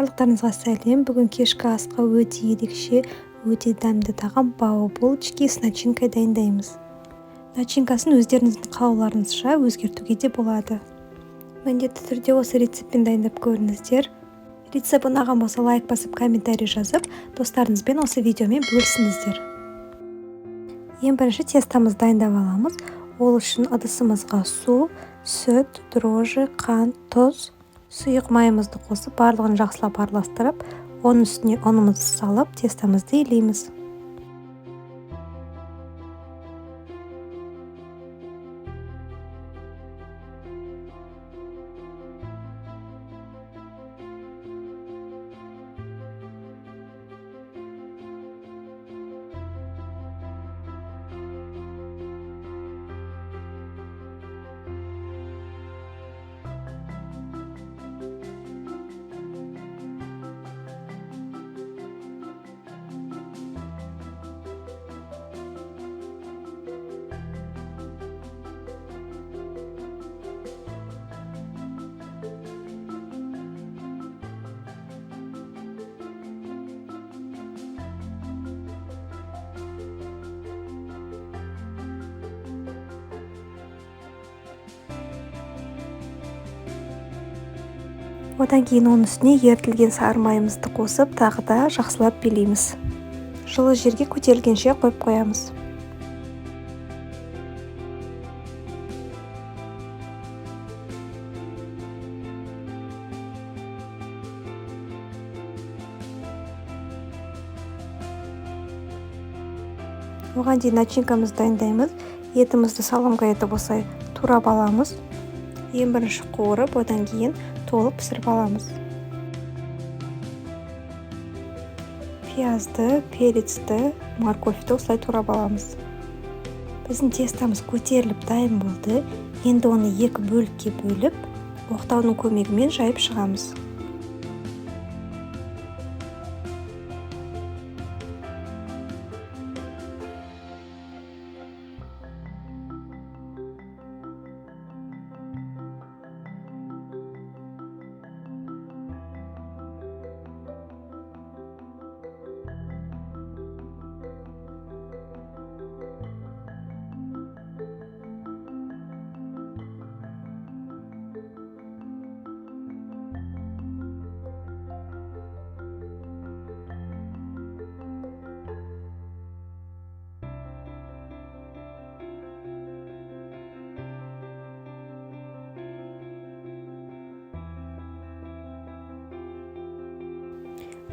Барлықтарыңызға сәлем! Бүгін кешкі асқа өте ерекше, өте дәмді тағам — бао булочки с начинкой дайындаймыз. Начинкасын өздеріңіздің қалауларыңызша өзгертуге де болады. Міндетті түрде осы рецептпен дайындап көріңіздер. Рецепт ұнаған болса, лайк басып, комментарий жазып, достарыңызбен осы видеомен бөлісіңіздер. Ең бірінші тестомызды дайындап аламыз. Ол үшін ыдысымызға су, сүт, дрожжи, қант, тұз, сұйық майымызды қосып, барлығын жақсылап араластырып, оның үстіне ұнымызды салып, тестомызды илейміз. Одан кейін оның үстіне ерітілген сары майымызды қосып, тағы да жақсылап билейміз. Жылы жерге көтерілгенше қойып қоямыз. Оған дейін начинкамызды дайындаймыз. Етімізді соломка етіп осылай турап аламыз. Ең бірінші қуырып, одан кейін толық пісіріп аламыз. Пиязды, перецті, морковьті осылай турап аламыз. Біздің тестомыз көтеріліп, дайын болды. Енді оны екі бөлікке бөліп, оқтаудың көмегімен жайып шығамыз.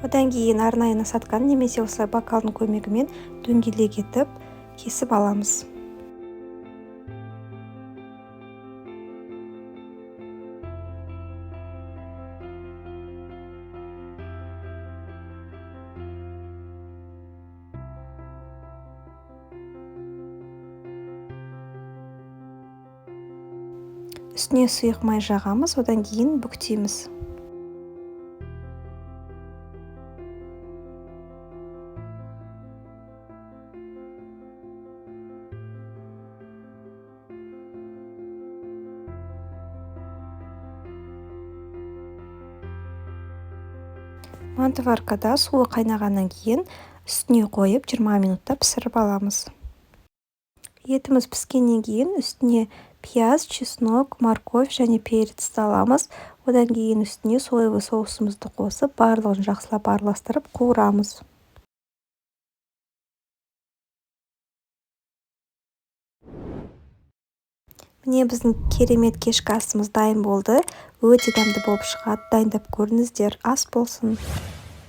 Одан кейін арнайы насадканың немесе осылай бокалдың көмегімен дөңгелек етіп кесіп аламыз. Үстіне сұйық май жағамыз, одан кейін бүктейміз. Мантоваркада суы қайнағаннан кейін үстіне қойып, 20 минутта пісіріп аламыз. Етіміз піскеннен кейін үстіне пияз, чеснок, морковь және перец саламыз. Одан кейін үстіне соевый соусымызды қосып, барлығын жақсылап араластырып, қуырамыз. Міне, біздің керемет кешкі асымыз дайын болды. Өте дәмді болып шығады, дайындап көріңіздер. Ас болсын!